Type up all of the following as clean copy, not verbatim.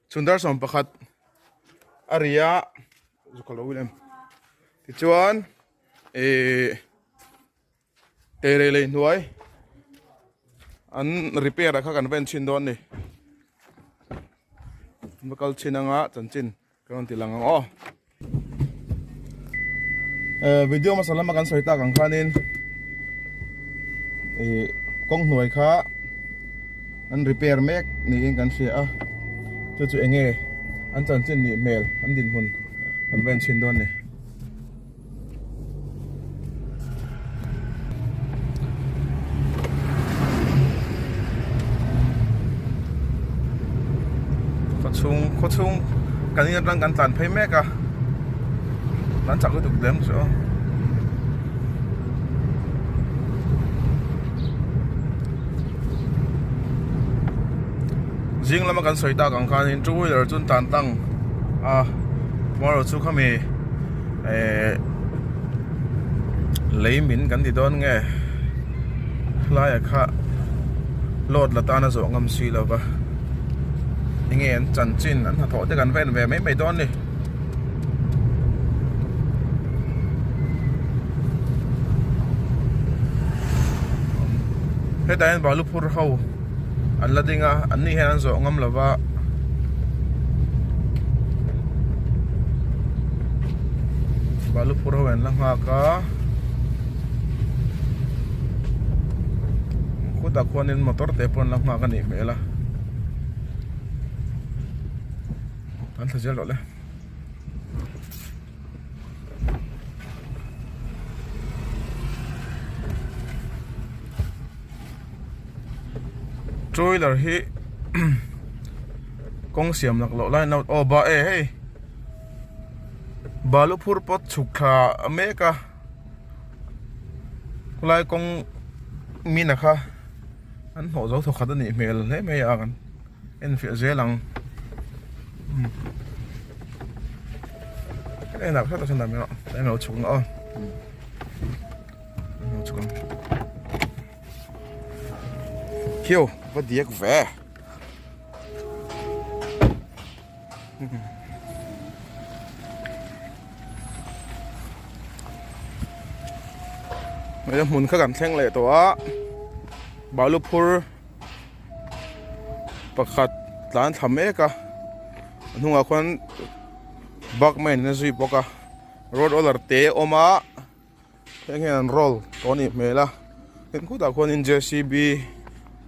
Chhun dar 11 a ri a zuk alo em tichuan ihh Teirei lei hnuai an repair ah kha kan va en chhin dawn a ni va kal chhin anga chanchin ka rawn ti lang ang aw eh video hmasa lama kan sawi tak ang khanin ih kawng hnuai kha an repair mek niin kan hria a chu chu eng nge an chanchin nih hmel an dinhmun kan va en chhin dawn a ni. Khawchhung khawchhung kan in atang kan tlan phei mek a tlan chak lutuk lem chu aw. Zing lama kan sawi tak ang khanin two wheeler chu an tlan tlang a tomorrow chu khami eh lei min kan ti dawn nge hlaiah kha load la tan a zawh ngam si lo va enge an chanchin an hnathawh te kan va en ve mai mai dawn a ni. Hetah hian balu phur ho an la ding a an ni hian an zawh ngam lo va. Balu phur ho an la nghak a khutah khuanin motor te pawh an la nghak a nih hmel a an thla zel rawh le. Two wheeler hi kawng siam lak loh lai note aw ba e hei balu phur pawt chhuk thla mek a khulai kawng mina kha an hnawh zo thawkhat a nih hmel hle mai a kan en fiah zel ang en ah khat a sawn dah mai rawh eng lo chhuk ang aw eng lo chhuk ang. Khiu va diak ve. Hei hmun kha kan thleng leh tawh a balu phur pakhat tlan thla mek a a hnungah khuan bakman in a zui bawk a road roller te a awm a. Heng hian an roll tawh a nih hmel a tin khutah khuanin J C B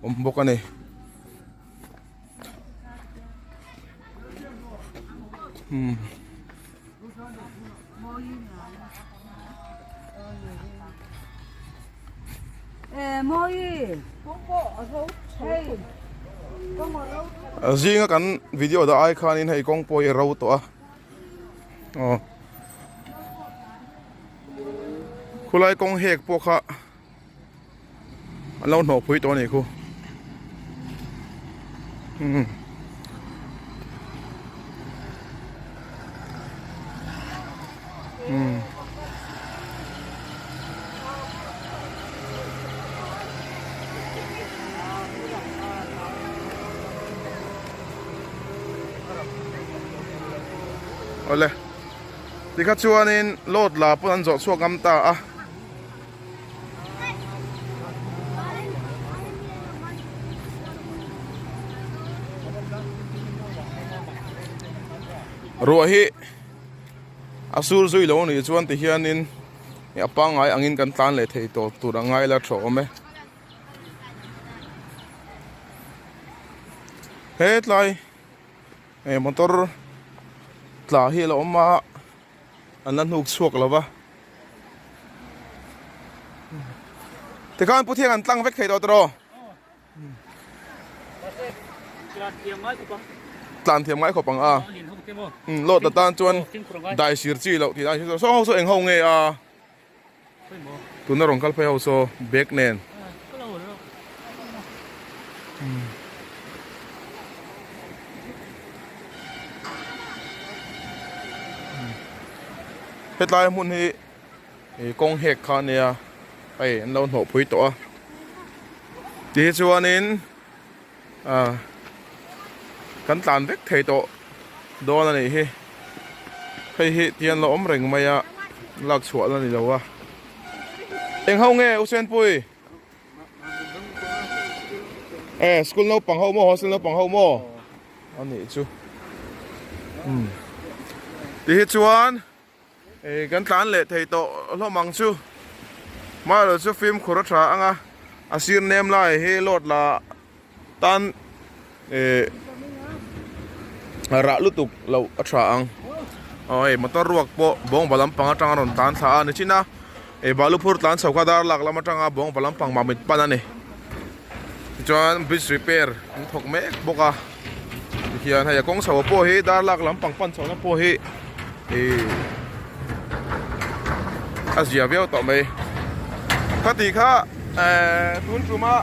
awm bawk a ni. Umm. Zinga kan video dah ai khanin hei kawng pawh hi a ro tawh a aw. Khulai kawng hek pawh kha an lo hnawh phui tawh a nih khu umm umm awle. Tikha chuanin load la pawn an zawh chhuak ngam ta a. Ruah hi a sur zui lo anih chuan ti hianin a pangngai angin kan tlan leh thei tawh tur a ngai la tha awm e. Hetlai. Hei motor tla hi a lo awm a an la hnuk chhuak lo va tikhan pu thiang an tlang vek thei tawh tawh tlan thiam ngai khawp ang a load atan chuan dai sir chi loh tih lai hi saw ho saw eng ho nge a. Tuna rawn kal phei ho saw bag nen. Hetlai hmun hi ih kawng hek kha a nia hei an lo hnawh phui tawh a ti hi chuanin ah. Kan tlan vek thei tawh dawn a nih hi. Hei hi tian la awm reng mai a, lak chhuah la ni lo a. Eng ho nge U Senpui? E school naupang ho maw hostel naupang ho maw? A nih chu. Umm. Ti hi chuan e kan tlan leh thei tawh hlawm ang chu. Hmailo chu fimkhur a tha ang a, a sir nem lai hi load la tan eh rah lutuk loh a tha ang aw hei motor ruak pawh bawngva lampang atanga rawn tlan thla a ni chin a eh balu phur tlan chho kha dar lak lam atanga bawngva lampang mamit pan a ni tichuan bridge repair an thawk mek bawk a tihian hei a kawng chho pawh hi dar lak lampang pan chho na pawh hi ih a zia viau tawh mai khati kha eh tun tuma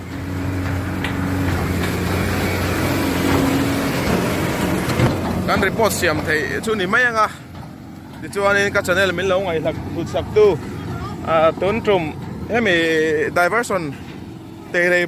kan report siam theih chu ni mai anga tichuanin ka channel min lo ngaihhlak hlut sak tu ah tun tum hemi diversion teirei.